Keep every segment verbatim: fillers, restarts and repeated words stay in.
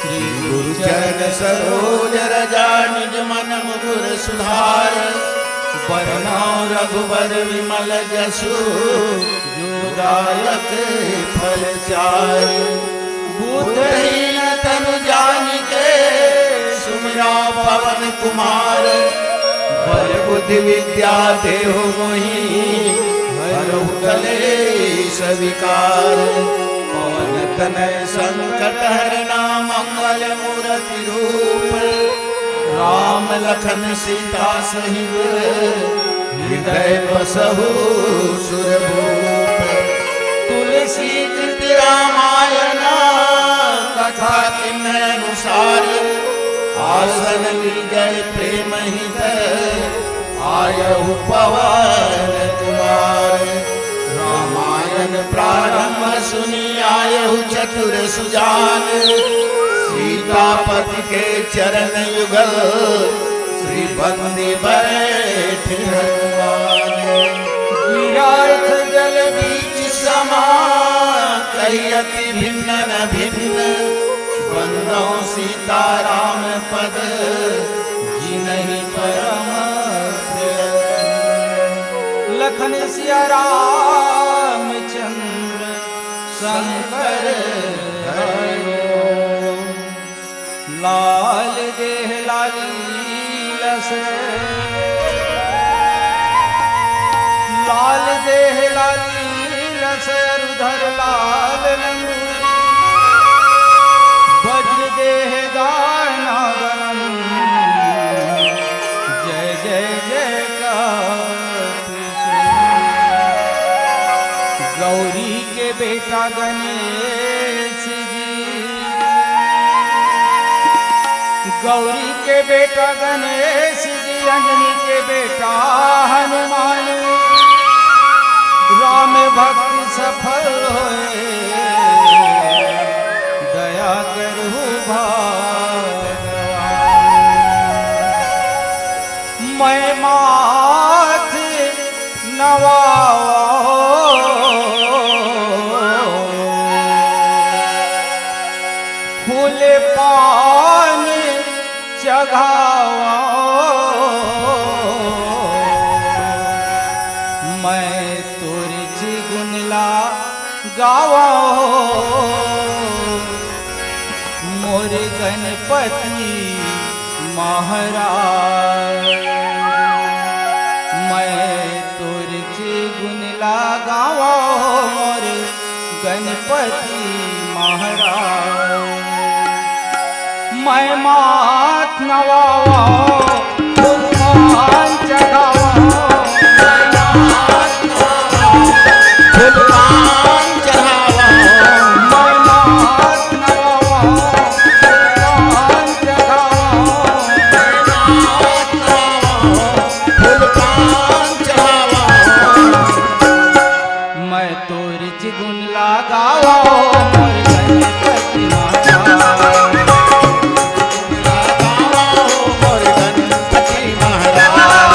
गुरु चरण सरोज रजा निज मन मुकुर सुधार। बरनउँ रघुबर विमल जसु जो दायक फल चारि। बुद्धहीन तनु जानिके सुमिरउँ पवन कुमार। बल बुद्धि विद्या देहु मोहि हरहु कलेस विकार। पवन तनय संकट हरना मंगल मूरति रूप। राम लखन सीता सहित हृदय बसहु सुरभूप। तुलसी कृति रामायण कथा किन्ह अनुसार। आसन लीजै प्रेम हित आयहु पवन कुमार। रामायण प्रारंभ सुनि आयहु चतुर सुजान। सीतापति के चरण युगल श्री बंदी बैठ हनुमान। गिरार्थ जल बीच समा कहि अति भिन्न न भिन्न। बंदउँ सीता राम पद जिनहि परम प्रिय। लखन सिया रामचंद्र शंकर हरिओ। लाल देह लाली लस, लाल देह लाली लस, अरुधर लाल लंगूरी। वज्र देह दाना गणम, जय जय जयकार। गौरी के बेटा गणेश जी, गौरी के बेटा गणेश जी, अंजनी के बेटा हनुमान। राम भक्ति सफल होए, दया करहु भगवान। मैं माथ नवाओ, फूल पान चघाओ। मैं तोर गुण ला गावो मोर गणपति महाराज। मैं तोर गुण ला गावो मोर गणपति महाराज। मैं माथ नवावो, फूल पान चढ़ावो। मैं माथ नवावो, फूल पान चढ़ावो। मैं माथ नवावो, फूल पान चढ़ावो। मैं माथ नवावो, फूल पान चढ़ावो। मैं तोर गुण ला गावो मोर गणपति महाराज।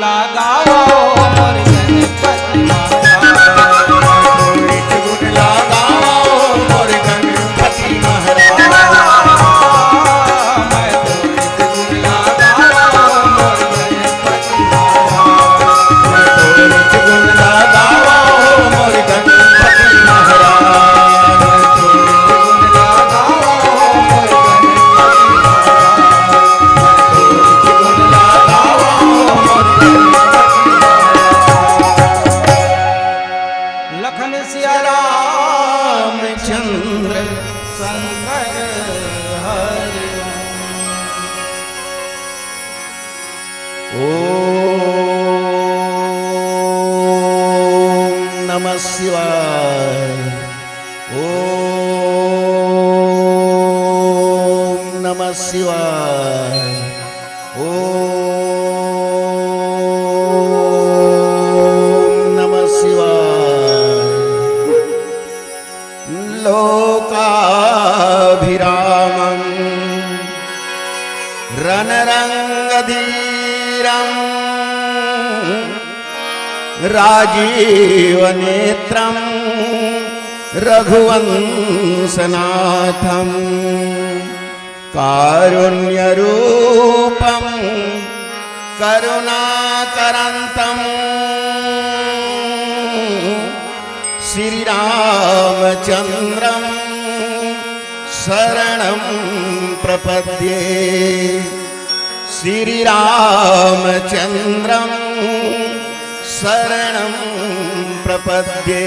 लगावो मोर गणपति महाराज। लगावो मोर गणपति महाराज। लखन सिया रामचंद्र शंकर हरि। ओम नमः शिवाय। ओम नमः शिवाय। ओम नमः शिवाय। लोकाभिरामं रणरंगधीरं राजीवनेत्रं रघुवंशनाथं कारुण्यरूपं करुणाकरन्तं श्रीरामचन्द्रं शरणं प्रपद्ये। श्रीरामचन्द्रं शरणं प्रपद्ये।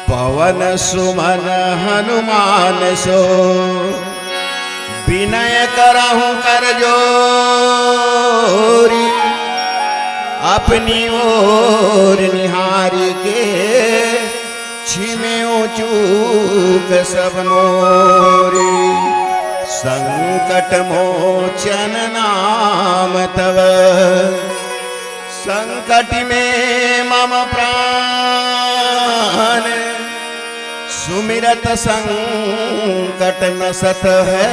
पवन सुमन हनुमान सो विनय करहु कर जोरी। अपनी ओर निहारि के छिमेउ चूक सब मोरी। संकट मोचन नाम तव संकट में मम प्राण। सुमिरत संकट नसत है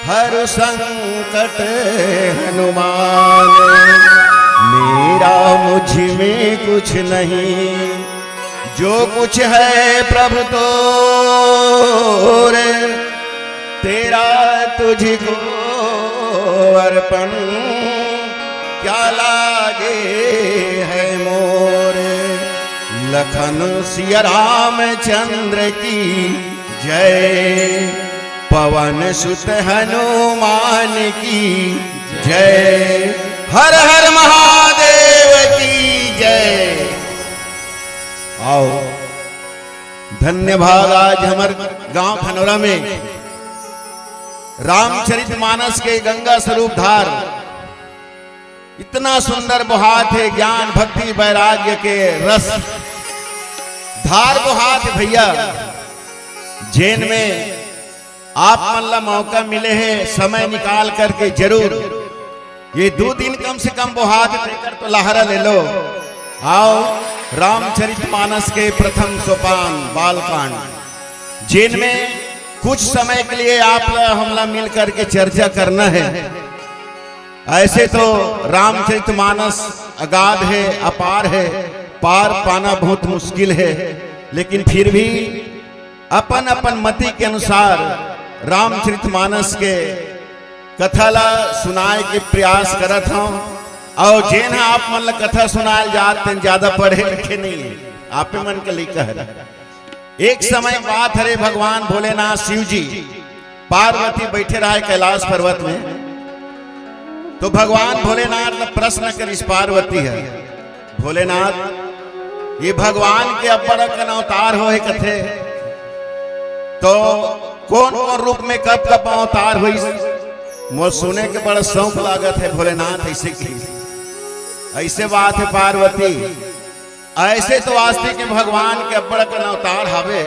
हर संकट हनुमान। मेरा मुझ में कुछ नहीं जो कुछ है प्रभु तोरे। तेरा तुझको अर्पण क्या लागे है मोरे। लखन सिया रामचंद्र की जय। पवन सुत हनुमान की जय। हर हर महादेव की जय। आओ, धन्य भाग आज हमर गांव खनौरा में रामचरित मानस के गंगा स्वरूप धार इतना सुंदर बोहात हे, ज्ञान भक्ति वैराग्य के रस धार बोहात हे भैया। जेन में आप मन ला मौका मिले हे, समय निकाल करके जरूर ये दू दिन कम से कम बोहात हे, तेकर तो लहरा ले लो। आओ, रामचरित मानस के प्रथम सोपान बालकांड, जेन में कुछ समय के लिए आप ला, हमला मिल करके चर्चा करना है। ऐसे तो रामचरित मानस अगाध है, अपार है, पार पाना बहुत मुश्किल है, लेकिन फिर भी अपन अपन मति के अनुसार रामचरित मानस के कथा ला सुनाए के प्रयास करत हंव। अउ जेन ह आप मन ला कथा सुनाए जात तेन ज्यादा पढ़े लिखे नहीं है, आपे मन के लइका हरे। एक समय बात हरे, भगवान भोलेनाथ शिव जी पार्वती बैठे रहे कैलाश पर्वत में, तो भगवान भोलेनाथ ला प्रश्न करिस पार्वती ह, भोलेनाथ, ये भगवान के अब्बड़ अकन अवतार होए कथे, तो कौन कौन रूप में कब कब अवतार होइस? मोर सुने के बड़ा शौक लागत है भोलेनाथ, ऐसे की ऐसे बात है पार्वती, ऐसे तो वास्तविक में भगवान के अब्बड़ अकन अवतार हवे,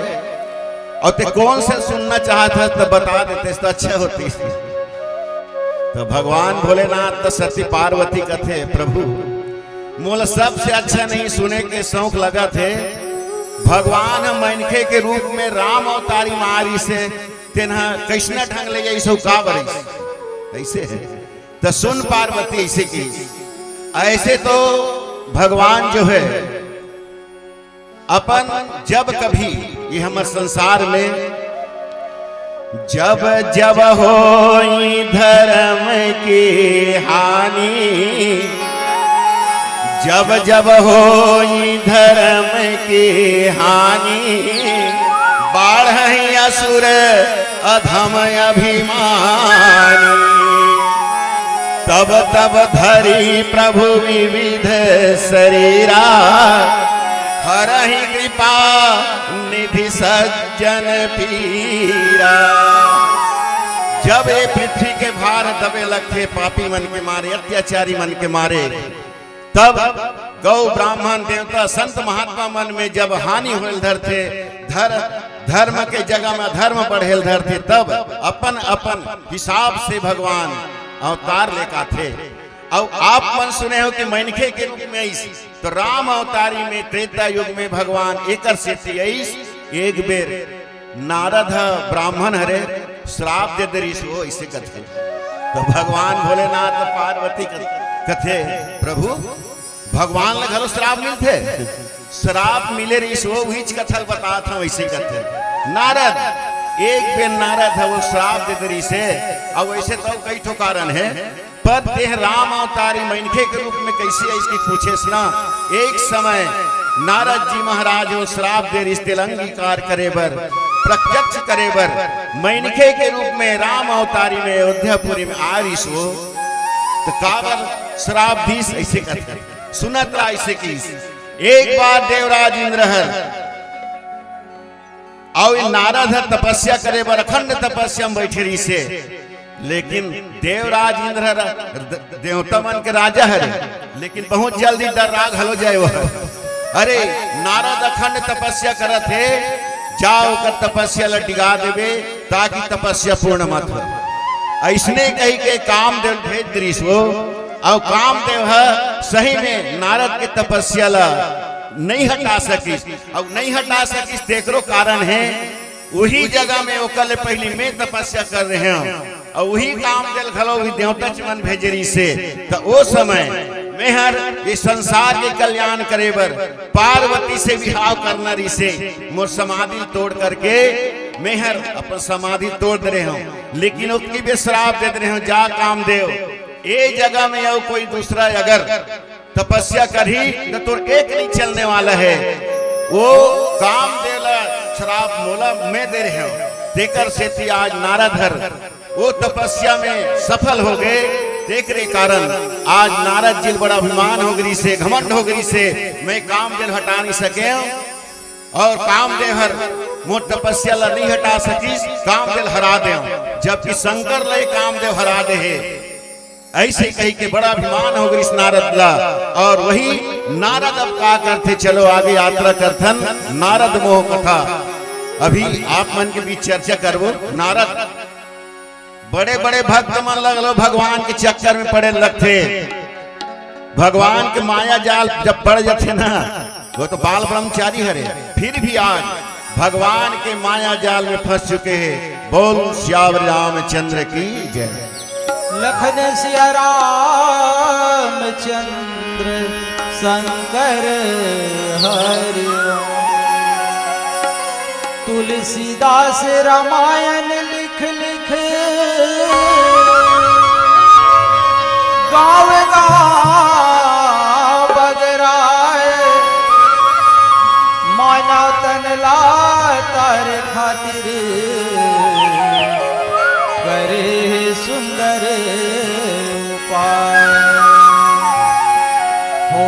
अउ ते कौन से सुनना चाहत हस त बता देते त अच्छा होतिस। तो भगवान भोलेनाथ तो सती पार्वती कथे, प्रभु, मोला सबसे अच्छा नहीं सुने के शौक लगत हे, भगवान ह मनखे के रूप में राम अवतारी मारिस हे, तेन ह कइसना ढंग ले अइस अउ का बरिस? ऐसे है। तो सुन पार्वती ऐसे की, ऐसे तो भगवान जो है अपन जब कभी ये हमर संसार में जब जब होई धर्म की हानि, जब जब होई धर्म की हानि, बाढ़ही असुर अधम अभिमानी। तब तब धरी प्रभु विविध शरीरा, हरहि कृपा निधि सज्जन पीरा। जब ये पृथ्वी के भार दबे लगथे पापी मन के मारे, अत्याचारी मन के मारे, तब गौ ब्राह्मण देवता संत महात्मा मन में जब हानि होल धरथे, धर-, धर्म के जगह में अधर्म बढ़ेल धरथे, तब अपन अपन हिसाब से भगवान अवतार लेकाथे। अउ आप मन सुने हो कि मनखे के रूप में आइस, तो राम अवतारी में त्रेता युग में भगवान एकर सेती आइस। एक बेर नारद ह ब्राह्मण हरे, श्राप दे दे रिहिस, वो ऐसे कथे। तो भगवान भोलेनाथ पार्वती कथ-, कथे, "प्रभु, भगवान ल घलो श्राप मिलथे?" श्राप मिले रिहिस, वो उहीच कथा ल बतात हंव, ऐसे कथे। नारद, एक बेर नारद ह वो श्राप दे दे रिहिस हे, अउ ऐसे तो कई ठो कारण हे, पर तेह राम अवतारी मनखे के रूप में कैसे आइस कि पूछेस ना। एक समय नारद जी महाराज वो श्राप दे रिहिस तेला अंगीकार करे बर, प्रत्यक्ष करे बर, मनखे के रूप में राम अवतारी में अयोध्यापुरी में आ रिहिस वो, तो काबर श्राप दिस ऐसे कथे। सुनत रहा ऐसे किहिस, एक बार देवराज इंद्र हर अउ ये नारद ह तपस्या करे बर अखंड तपस्या में बैठे रिहिसे, लेकिन देवराज इंद्र ह द-, देवता मन के राजा हरे, लेकिन बहुत जल्दी डर्रा घलो जाय वो। अरे, नारद अखंड तपस्या करत हे, जाव ओकर तपस्या ल डिगा देबे, ताकि तपस्या पूर्ण मत हो। अइसने कहिके कामदेव भेज दे रिहिस वो, अउ कामदेव ह सही में नारद के तपस्या ल नइ हटा सकिस। अउ नइ हटा सकिस, तेकरो कारण हे, उही जगह में ओकर ले पहिली मैं तपस्या कर रहे हंव, अउ उही कामदेव घलो उही देवता मन भेजे रिहिसे। त ओ समय मेहर ये संसार के कल्याण करे बर पार्वती से बिहाव करना रिहिसे, मोर समाधि तोड़ करके मेहर अपन समाधि तोड़ दे रहे हंव, लेकिन ओतकी बेर श्राप दे दे रहे हंव, जा कामदेव, ए जगह में अउ कोई दूसरा अगर तपस्या करही त तोर एक नइ चलने वाला हे। वो कामदेव ला श्राप मोला मैं दे रहे हंव, तेकर सेती आज नारद हर वो तपस्या में सफल हो गए। तेकरे कारण आज नारद जी ल बड़ा अभिमान हो गे रिहिसे, घमंड हो गे रिहिसे, मैं कामदेव हटा नइ सकेंव अउ कामदेव हर मोर तपस्या ला नइ हटा सकिस, कामदेव हरा देंव, जबकि शंकर ला ये कामदेव हरा दे हे। अइसे कहिके बड़ा अभिमान हो गे रिहिस नारद ला। अउ वही नारद अब का करथे, चलो आगे यात्रा करथन, नारद मोह कथा। अभी आप मन के बीच चर्चा करबो। नारद, बड़े-बड़े भक्त मन ल घलो भगवान के चक्कर में पड़े लगथे। भगवान के माया जाल जब पड़ जाथे ना, वो तो बाल ब्रह्मचारी हरे, फिर भी आज भगवान के माया जाल में फंस चुके हैं। बोल सियावर रामचंद्र की जय। लखन सिया रामचंद्र शंकर हरि। तुलसीदास रामायण लिख लिख गावे गा बगराए, मानव तन ला तारे खातिर करे सुंदर उपाय। हो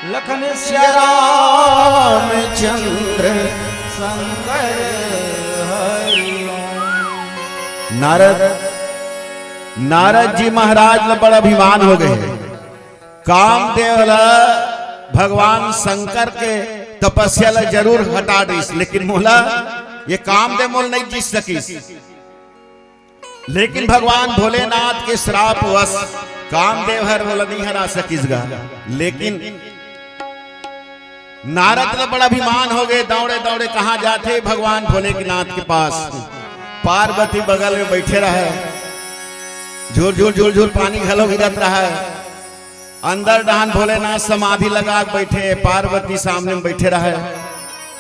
लखन सिया रामचंद्र शंकर हरि ओम। नारद, नारद जी महाराज ल बड़ अभिमान हो गए। कामदेव ल भगवान शंकर के तपस्या ल जरूर हटा दिस, लेकिन मोला ये कामदेव मोल नहीं जीत सकिस। लेकिन भगवान भोलेनाथ के श्राप वश कामदेव हर मोला नहीं हरा सकिस गा। लेकिन नारद ल बड़ा अभिमान हो गए, दौड़े दौड़े कहाँ जाथे? भगवान भोलेनाथ के पास। पार्वती बगल में बैठे रहे, झुर झुर झुर झुर पानी घलो गिरत रहे। अंदर डहान भोलेनाथ समाधि लगा के बैठे, पार्वती सामने में बैठे रहे।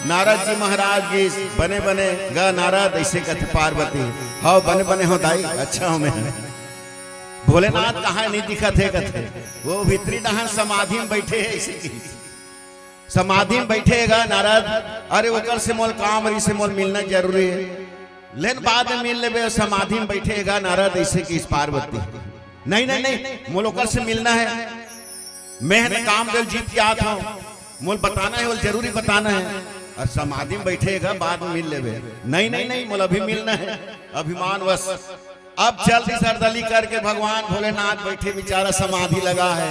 नारद जी महाराज जी, "बने बने गा नारद?" ऐसे कथे पार्वती। "हव, बने बने हो दाई, अच्छा हो मैं।" भोलेनाथ कहाँ नहीं दिखत हे कथे, वो भीतरी डहान समाधि में बैठे हे ऐसे की। समाधि में बैठे हे गा नारद, "अरे ओकर से मोल काम रही से मोल मिलना जरूरी है।" लेन बाद में मिल लेबे, समाधि में बैठे हे गा नारद, ऐसे की इस पार्वती। "नहीं, नहीं, नहीं, मोल ओकर से मिलना है, मैं है ना कामदेव जीत के आत हूँ, मोल बताना है, मोल जरूरी बताना है।" और समाधि में बैठे हे गा, बाद में मिल लेबे। "नहीं, नहीं, नहीं, मोल अभी मिलना है।" अभिमान वश अब चल दी सरदली करके भगवान भोलेनाथ बैठे बेचारा समाधि लगा है।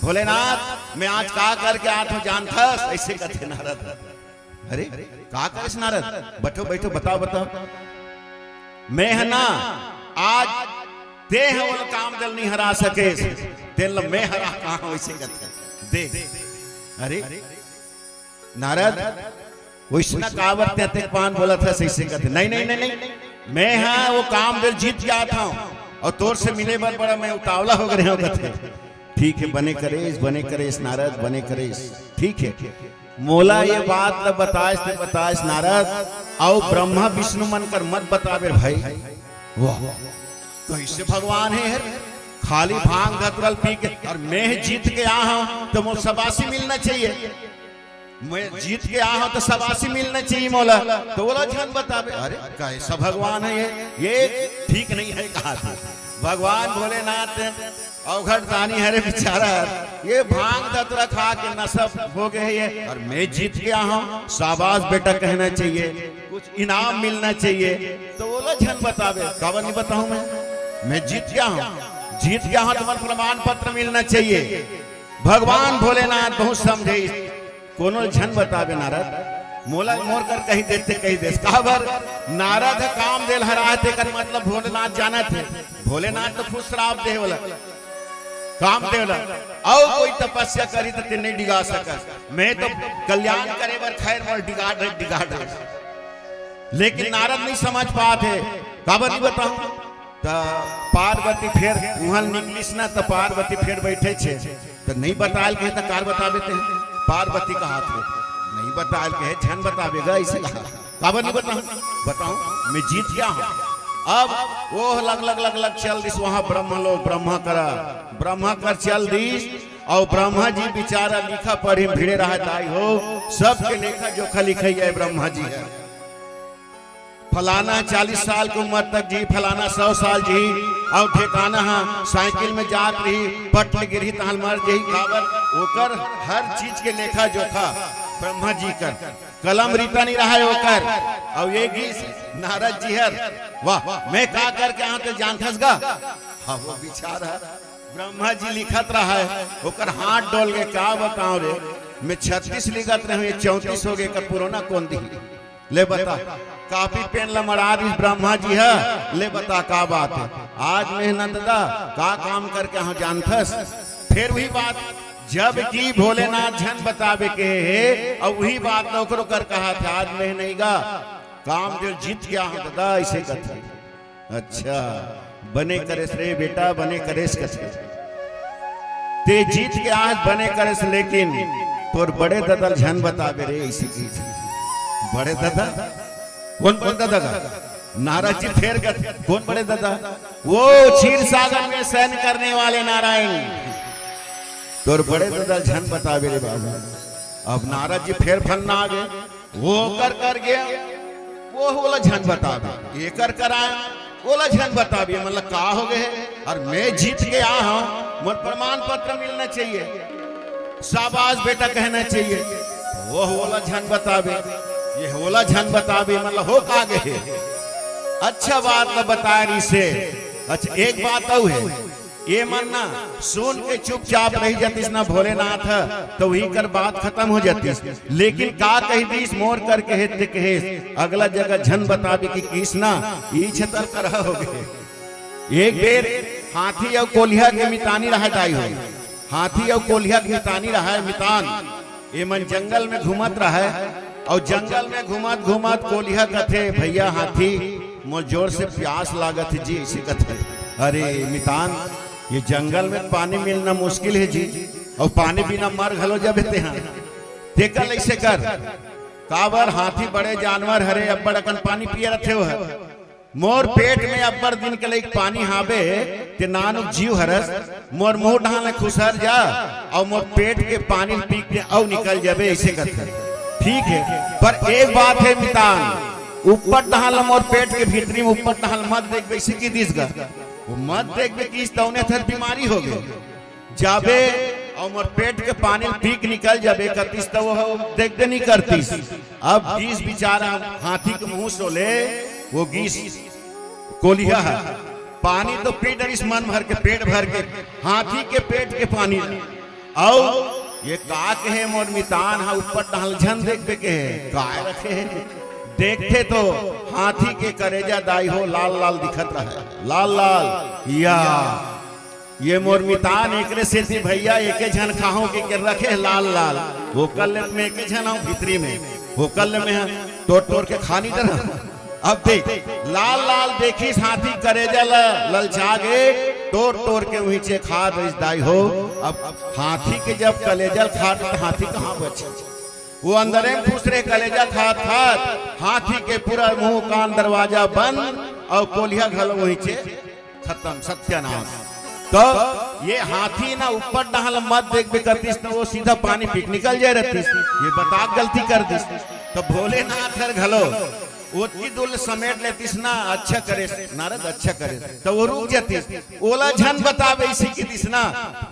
"भोलेनाथ, मैं आज का करके आत हूँ जानथस?" ऐसे कथे नारद। "अरे, का करेस नारद? बैठो, बैठो, बताओ, बताओ।" "मैं है ना, आज ते ह ओला कामदेव नहीं हरा सकेस, तेला मैं हरा कहाँ हूँ?" ऐसे कथे। दे। अरे, नारद, वैसना काबर ते अतेक पान बोलत हस, ऐसे कथे। "नहीं, नहीं, नहीं, नहीं, मैं हा वो कामदेव जीत के आत हूँ और तोर से मिले बर बड़ा मैं उतावला हो गए हूँ," कथे। "ठीक है, बने करेस, बने करेस नारद, बने करेस, ठीक है। मोला ये बात ल बताएस ते बताएस नारद, अउ ब्रह्मा विष्णु मन कर मत बताबे भाई।" वाह, कैसे भगवान है यार, खाली भांग धतुरल पी के, और मैं जीत के आ हूँ तो मोर सबासी मिलना चाहिए। मैं जीत के आ हूं तो सबासी मिलना चाहिए मोला, तो बोला झन बताबे। अरे कैसा भगवान है ये, ये ठीक नहीं है कहा था। भगवान भोलेनाथ अवघट दानी हरे बेचारा, ये भांग धतुरा खा के नशा हो गए ये, और मैं जीत के आ हूं, शाबाश बेटा कहना चाहिए, कुछ इनाम मिलना चाहिए। तो बोला झन बताबे, काबर नहीं बताऊं मैं, मैं जीत के आ हूं, जीत के आ हूं तो मोला प्रमाण पत्र मिलना चाहिए। भगवान भोलेनाथ बहुत समझे, कोनो झन बताबे नारद, मोला मोर कर कही देते, कही देस। काबर नारद ह कामदेव हराए, तेकर मतलब भोलेनाथ जानत हे। भोलेनाथ तो खुद श्राप दे वाला कामदेव ला, अउ कोई तपस्या करी त ते नहीं डिगा सकस। मैं तो कल्याण करे बर खैर मोर डिगाड़ रहे, डिगाड़ रहे। लेकिन नारद नहीं समझ पात हे, काबर नहीं बताऊं? त पार्वती फेर उहल निकलिस ना, त पार्वती फेर बैठे छे। त नहीं बताल कहे त कार बताबे ते? पार्वती कहा थे, नहीं बताल कहे, झन बताबे गा, ऐसे कहा। काबर नहीं बताऊं? बताऊं, मैं जीत गया हूं। अब वो लग, लग, लग, लग चल दिस वहां ब्रह्म लोग, ब्रह्मा करा, ब्रह्मा कर चल दिस। और ब्रह्मा जी बेचारा लिखा पढ़ी भिड़े रहा, दाई हो, सबके लेखा जोखा लिखे है ब्रह्मा जी है। फलाना चालीस साल के उम्र तक जी, फलाना सौ साल जी, और ठेकाना हा साइकिल में जात रही, पट ले गिरही तहां मर जही। काबर? ओकर हर चीज के लेखा जोखा ब्रह्मा जी कर, कलम रीता नहीं रहा है ओकर। और ये गीस नारद जी हर, वाह, मैं का करके आते जानथस गा? हाँ, वो बेचारा ब्रह्मा जी लिखत रहा है, ओकर हाथ डोल के, का बताऊं रे, मैं छत्तीस लिखत रहे हूं, ये चौंतीस हो गए, का पुराना कौन दी? ले बता, कॉपी पेन ल मड़ा दिस ब्रह्मा जी ह। ले बता, का बात है? आज मेहनत दा, का काम करके हो जानथस? फिर वही बात, जब कि भोलेनाथ झन बताबे के हे, और वही बात ल ओकरो कर कहा था, आज मैं नहीं गा, कामदेव जीत के आए हंव ददा, अइसे कथे। अच्छा, बने करेस रे बेटा, बने करेस कथे। तें जीत के आए हस, बने करेस, लेकिन तोर बड़े ददा ल झन बताबे रे, अइसे कथे। बड़े ददा? कोन बड़े ददा गा? नारद जी फेर कथे, कोन बड़े ददा? वो क्षीर सागर में शयन करने वाले नारायण, तोर बड़े ददा ल झन बताबे रे बाबू। अब नारद जी फेर फन्ना आगे, वो कर कर गया, वो ओला झन बताबे, ये कर कर आए, ओला झन बताबे, मतलब का हो गए? अउ मैं जीत के आए हंव, मोर प्रमाण पत्र मिलना चाहिए, शाबाश बेटा कहना चाहिए, वो ओला झन बताबे, ये ओला झन बताबे, मतलब हो का गए? अच्छा बात ल बताए रिहिसे। अच्छा, एक बात अउ हे, ये मन ना सुन के चुपचाप रहि जातिस ना भोलेनाथ, त उही कर बात खतम हो जातिस। लेकिन का कहि दिस, मोर कर कहे तें कहेस, अगला जगह झन बताबे कि किस ना, ई छतर करहा हो गए। एक बेर हाथी अउ कोलिहा के मितानी रहय दाई हो, हाथी अउ कोलिहा के मितानी रहय मितान। ये मन जंगल में घूमत रहय, अउ जंगल में घूमत घूमत कोलिहा कथे, भैया हाथी, मोर जोर से प्यास लागत हे जी, अइसे कथे। अरे मितान, ये जंगल में पानी मिलना मुश्किल हे जी, अउ पानी बिना मर घलो जाबे तेहा। तेकर ले अइसे कर, काबर हाथी बड़े जानवर हरे, अब्बड़ अकन पानी पिए रथे ओह। मोर पेट में अब्बड़ दिन के लइक पानी हाबे, तें नानुक जीव हरस, मोर मुंह डहान ले खुसर जा, अउ मोर पेट के पानी ल पी के अउ निकल जाबे, अइसे कथे। ठीक हे, पर एक बात हे मितान, ऊपर डहान ल मोर पेट के भीतरी में ऊपर डहान ल मत देखबे, अइसे कहि दिस गा। वो मत देखबे किस त ओने थर बीमारी हो गए। जाबे अउ मोर पेट के पानी ल पी के निकल जाबे कतिस त वो देखबे नइ करतिस। अब गिस बिचारा हाथी के मुंह से ले, वो गिस कोलिहा ह, पानी तो पी डरिस मन भर के, पेट भर के, हाथी के पेट के पानी ल। अउ ये का कहे मोर मितान ह ऊपर डहान ल झन देखबे कहे, काय रखे हे? देखथे तो हाथी के करेजा दाई हो लाल लाल दिखत रहय, लाल लाल। या ये मोर मितान, एकरे सेती भैया एके झन खाहूं कहिके रखे हे लाल लाल। ओकर ले मैं एके झन हंव भीतरी में, ओकर ले मैं टोर टोर के खा नइ डरंव। अब देख, लाल लाल देखिस हाथी करेजा ल, ललचा गे, टोर टोर के उहींचे खा दिस दाई हो। अब हाथी के जब कलेजा ल खात त हाथी कहां बचे? वो अंदरे में खुश रहे, कलेजा खात खात हाथी के पूरा मुंह कान दरवाजा बंद, अउ कोलिहा घलो उहींचे खतम, सत्यानाश। त ये हाथी ना ऊपर डहान ल मत देखबे करतिस, त वो सीधा पानी पी के निकल जाए रहतिस। ये बता के गलती कर दिस। त भोलेनाथ हर घलो ओतकी दूर ले समेट लेतिस ना, अच्छा करेस नारद, अच्छा करेस, त वो रुक जातिस। ओला झन बताबे अइसे कहि दिस ना,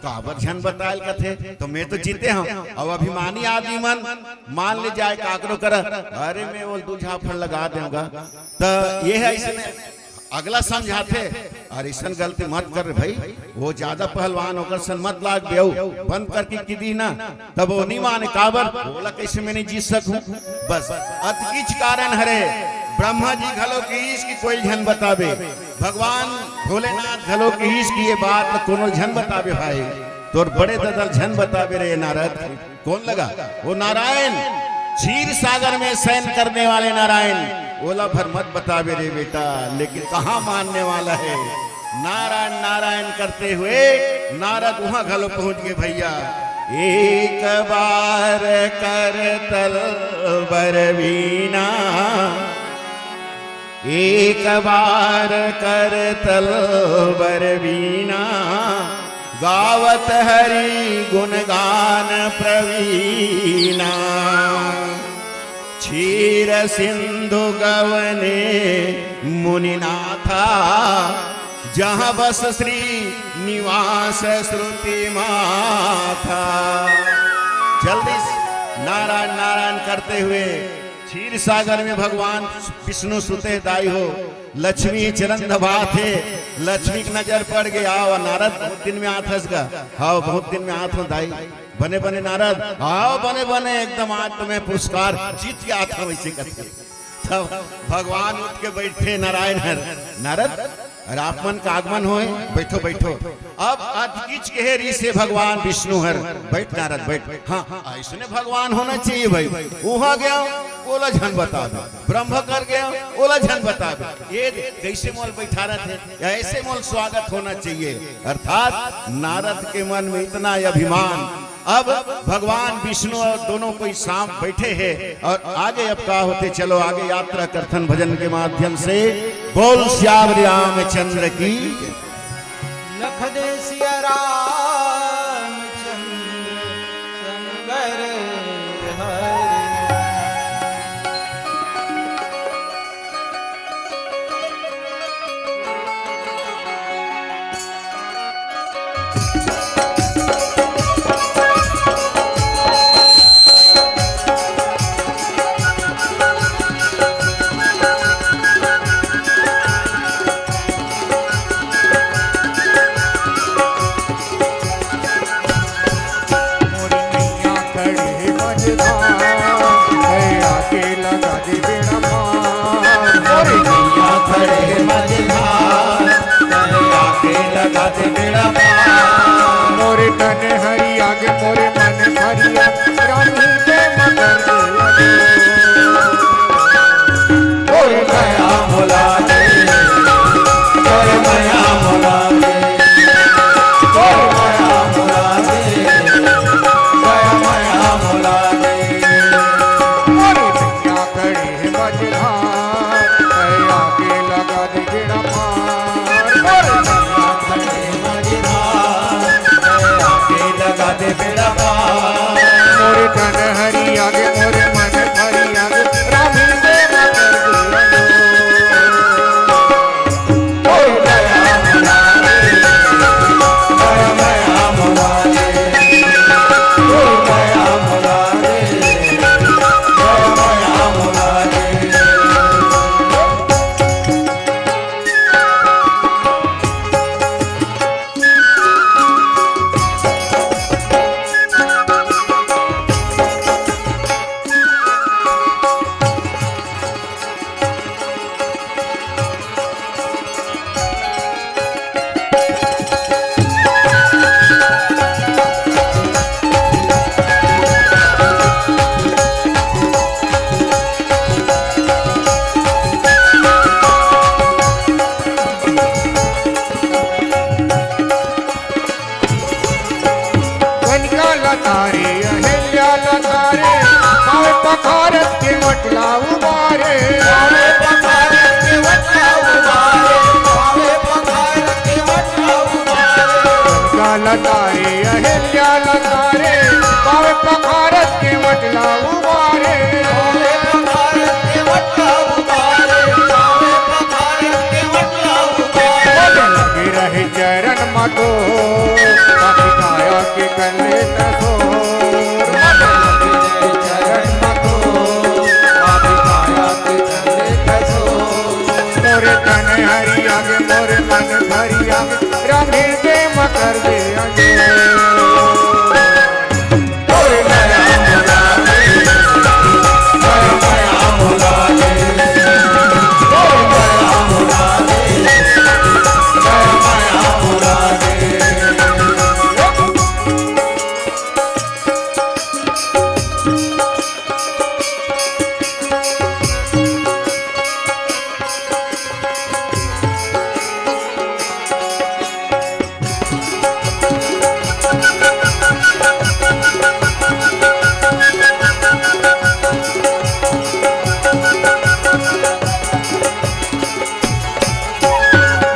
काबर झन बताय ल कथे, त मैं तो जीते हंव। अब अभिमानी आदमी मन मान ले जाए काकरो करा, अरे मैं वो दू झापड़ लगा देंव गा। त ये हे अइसने अगला समझाथे, अरे अइसन गलती मत कर रे भाई, वो ज्यादा पहलवान, ओकर सन मत लागबे, अउ बंद करके कहि दिस ना, तब वो नइ माने, काबर? ओला कइसे मैं नइ जीत सकहूं? बस अतकीच कारण हरे, ब्रह्मा जी घलो कहिस कि कोई झन बताबे, भगवान भोलेनाथ घलो कहिस कि ये बात ल कोनो झन बताबे भाई, तोर बड़े ददा ल झन बताबे रे नारद। कौन लगा? वो नारायण, क्षीर सागर में शयन करने वाले नारायण, ओला भर मत बताबे रे बेटा, लेकिन कहां मानने वाला हे? नारायण नारायण करते हुए नारद उहां घलो पहुंच गे भैया। एक बार करतल बर बीना, एक बार करतल बर बीना, गावत हरि गुणगान प्रवीणा। क्षीर सिंधु गवने मुनिनाथा, जहां बस श्री निवास श्रुति माथा। जल्दी से नारायण नारायण करते हुए क्षीर सागर में भगवान विष्णु सुते दाई हो, लक्ष्मी चरण दबाथे, लक्ष्मी के नजर पड़ गे, आओ नारद, बहुत दिन में आथस गा, हाव बहुत दिन में आथो दाई, बने बने नारद, आओ बने बने, एकदम आज तुम्हें पुरस्कार जीत के आथो, अइसे कथे। तब भगवान उठ के बैठे नारायण हर, नारद, अउ आप मन का आगमन होय, बइठो, बइठो। अब अतकिच कहे रिहिसे भगवान विष्णु हर, "बइठ नारद, बइठ।" हाँ, अइसने भगवान होना चाहिए भाई। उहाँ गया, ओला झन बताबे, ब्रह्म कर गया, ओला झन बताबे। ये कइसे मोला बइठारत हे, या अइसे मोला स्वागत होना चाहिए। अर्थात नारद के मन में इतना अभिमान, अब भगवान विष्णु अउ दोनों कोई साथ बइठे हे अउ आगे अब का होथे, चलो आगे यात्रा करथन भजन के माध्यम से। बोल सियावर रामचंद्र की। लख दे सिया रामचंद्र शंकर हरि। मोरी नैया खड़े मझधार, दया के लगा दे बेड़ा पार। मोरी नैया खड़े मझधार, दया के लगा दे बेड़ा पार। मोरे तन हरिया गे, मोरे मन हरिया, रानी के मगर दे। मोर मया भुला दे, मोर मया भुला दे, मोर मया भुला दे, मोर मया भुला दे। मोर नैया खड़े मझधार, दया के लगा दे बेड़ा पार। मोर नैया खड़े मझधार, दया के लगा दे बेड़ा पार। मोर तन हरिया गे, मोर मन हरिया गे, राम दे मकर दिया। कनिका लतारे, अहिल्या लतारे, पावे पखारत के वटला उबारे। पावे पखारत के वटला उबारे, पावे पखारत के वटला उबारे। कनिका लतारे, अहिल्या लतारे, पावे पखारत के वटला उबारे। पावे पखारत के वटला उबारे, पावे पखारत के वटला उबारे। लगे रहे चरण मा तो, पापी काया के कर ले तसो। चरण मा तो, पापी काया के कर ले तसो। मोरे तन हरिया गे, मोरे मन हरिया गे, राम हृदय मा कर दे अंजोर।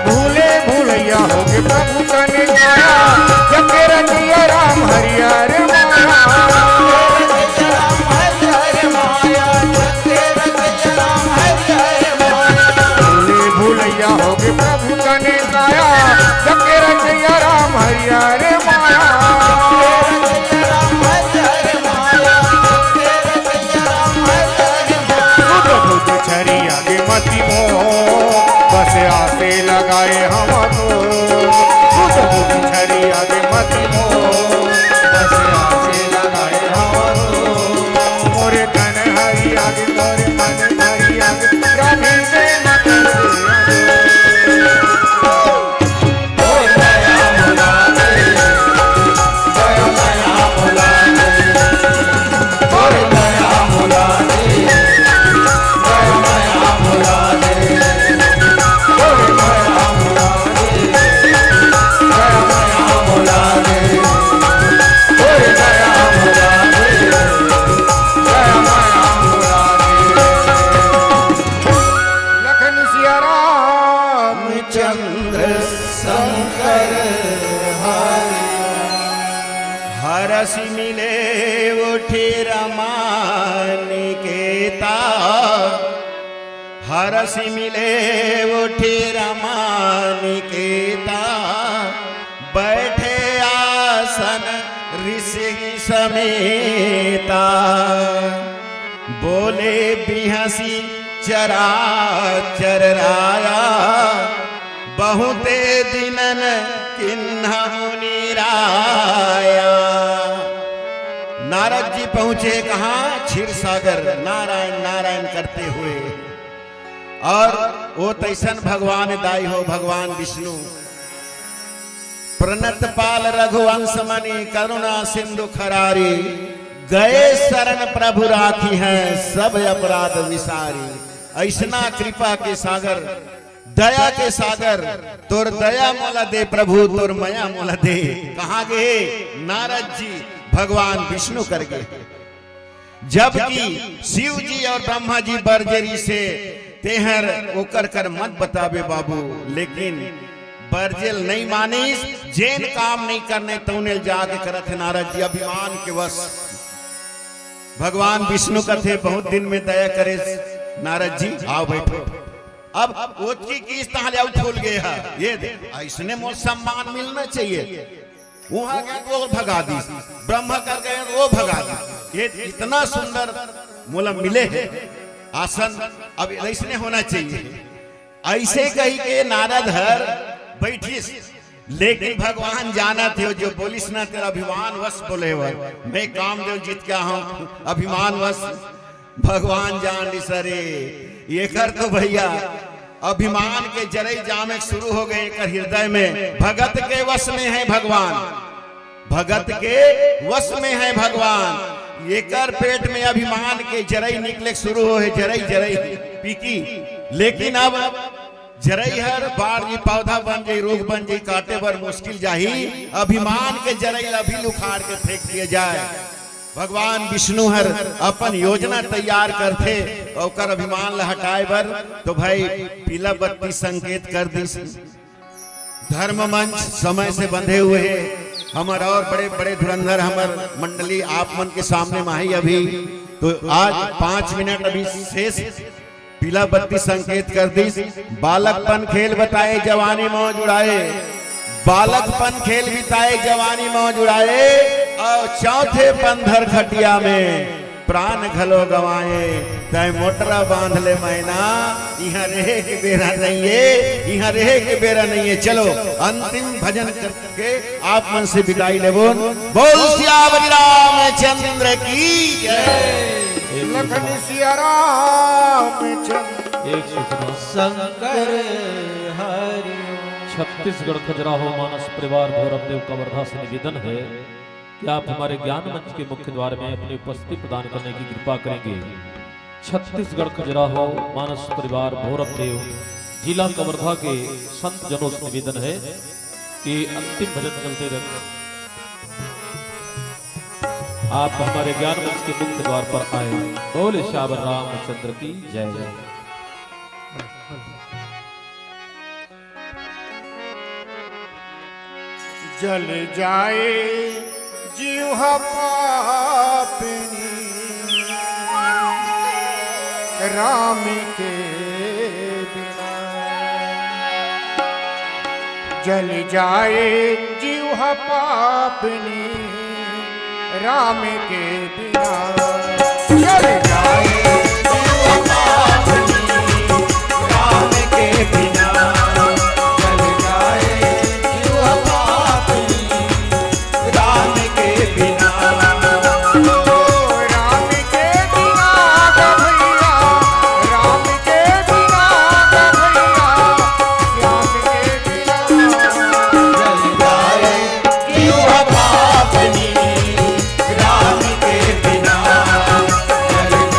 भूले भुलैया होगे प्रभु तने काया, जग के रचैया राम हरिया रे माया। भूले भुलैया होगे प्रभु तने काया, जग के रचैया राम हरिया रे माया। सुध बुध छरिया गे मति मोर, बस आसे लगाए हमको। सुध बुध छरिया गे मति मोर, बस आसे लगाए हमको। मोरे तन हरिया गे, मोरे मन हरिया गे, राम हृदय मा कर दे। अरस मिले उठि रमा निकेता, बैठे आसन ऋषि समेता। बोले बिहँसि चराचर राया, बहुते दिनन किन्ह मुनि राया। नारद जी पहुँचे कहाँ? क्षीर सागर। नारायण नारायण करते हुए और वो तैसन भगवान दाई हो, भगवान विष्णु। प्रणत पाल रघुवंश मणि करुणा सिंधु खरारी, गए शरण प्रभु राखिहैं सब अपराध विसारी। ऐसना कृपा के सागर, दया के सागर, तोर दया मोला दे प्रभु, तोर मया मोला दे। कहाँ गे? नारद जी भगवान विष्णु कर गे। जबकि शिव जी और ब्रह्मा जी बरजे रिहिसे, तेहर ओकर कर मत बताबे बाबू, लेकिन बरजे ल नइ मानिस, जेन काम नइ करने तउने ल जाके करत हे नारद जी, अभिमान के वश। भगवान विष्णु कथे, बहुत दिन में दया करे नारद जी, आओ बैठो। अब ओतकी किस तहाँ ले अउ फूल गे हे, ये दे, ऐसने मोर सम्मान मिलना चाहिए। वहाँ गए तो वो भगा दिस, ब्रह्मा कर गए तो वो भगा दिस। ये इतना सुंदर मोला मिले हे आसन, अब ऐसने होना चाहिए। ऐसे कहि के नारद हर बैठिस, लेकिन भगवान जानत हे, जो बोलिस ना, तेरा अभिमान वश बोले हवय, मैं कामदेव जीत के आए हँव, अभिमान वश। भगवान जान लिस, अरे, एकर तो भैया अभिमान के जरई जामे शुरू हो गे एकर हृदय में। भगत के वश में हे भगवान, भगत के वश में हे भगवान। एकर पेट में अभिमान के जरई निकले शुरू हो हे, जरई, जरई, पीकी। लेकिन अब जरई हर बाढ़ जी, पौधा बन जाई, रुख बन जाई, काटे बर मुश्किल जाही। अभिमान के जरई ला भी उखाड़ के फेंक दिए जाए। भगवान विष्णु हर अपन योजना तैयार करथे, ओकर अभिमान ला हटाए बर। तो भाई, पीला बत्ती संकेत कर दिस। धर्म मंच समय से बंधे हुए हे, हमर और बड़े बड़े धुरंधर हमर मंडली आप मन के सामने माही अभी। तो आज पाँच मिनट अभी शेष, पीला बत्ती संकेत कर दिस। बालकपन खेल बिताए, जवानी मौज उड़ाए, बालकपन खेल बिताए, जवानी मौज उड़ाए, अउ चौथे पन धर खटिया में प्राण घलो गंवाए। तैं मोटरा बांध ले मैना, इहाँ रहे के बेरा नइये, इहाँ रहे के बेरा नइये। चलो, अंतिम भजन कर के आप मन से विदाई लेबोन। बोल सियावर रामचंद्र की जय। लखन सिया रामचंद्र। एक सूचना। शंकर हरि। छत्तीसगढ़ खजुराहो मानस परिवार भैरव देव कवर्धा से निवेदन है कि आप हमारे ज्ञान मंच के मुख्य द्वार में अपनी उपस्थिति प्रदान करने की कृपा करेंगे। छत्तीसगढ़ खजुराहो मानस परिवार भैरव देव, जिला कवर्धा के संत जनों से निवेदन है कि अंतिम भजन चलते रहे, आप हमारे ज्ञान मंच के मुख्य द्वार पर आए। बोले सियावर रामचंद्र की जय। जल जाए जिह्वा पापिनी राम के बिना। जल जाए जिह्वा पापिनी राम के बिना। जल जाए जिह्वा पापिनी राम के बिना। जल जाए जिह्वा पापिनी राम के बिना। राम के बिना ग भैया, राम के बिना ग भैया, राम के बिना। जल जाए जिह्वा पापिनी राम के बिना। जल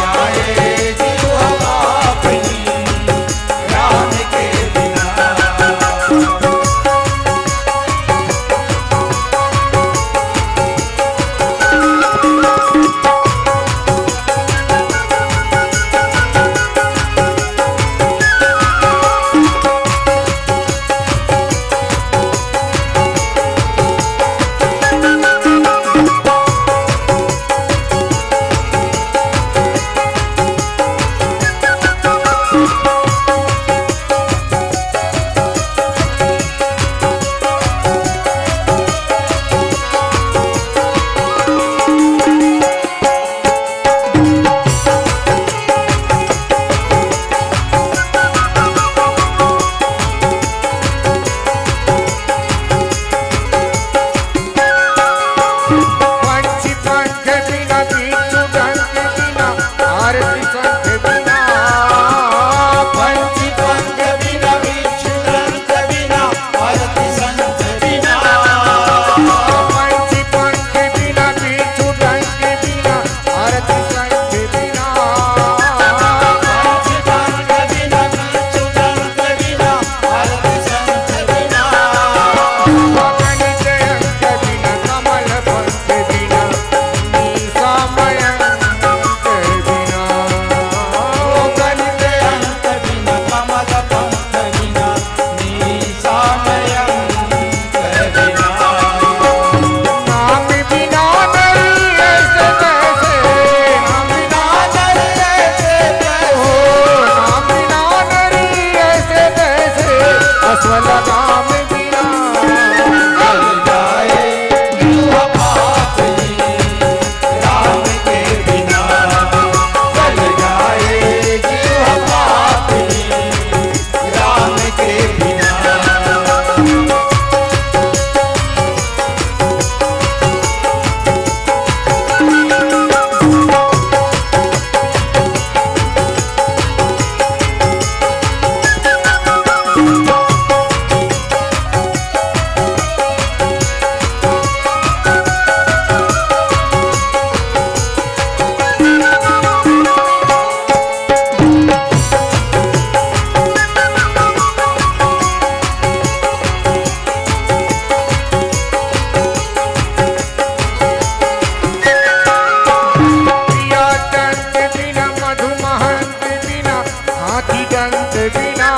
कि डंट बिना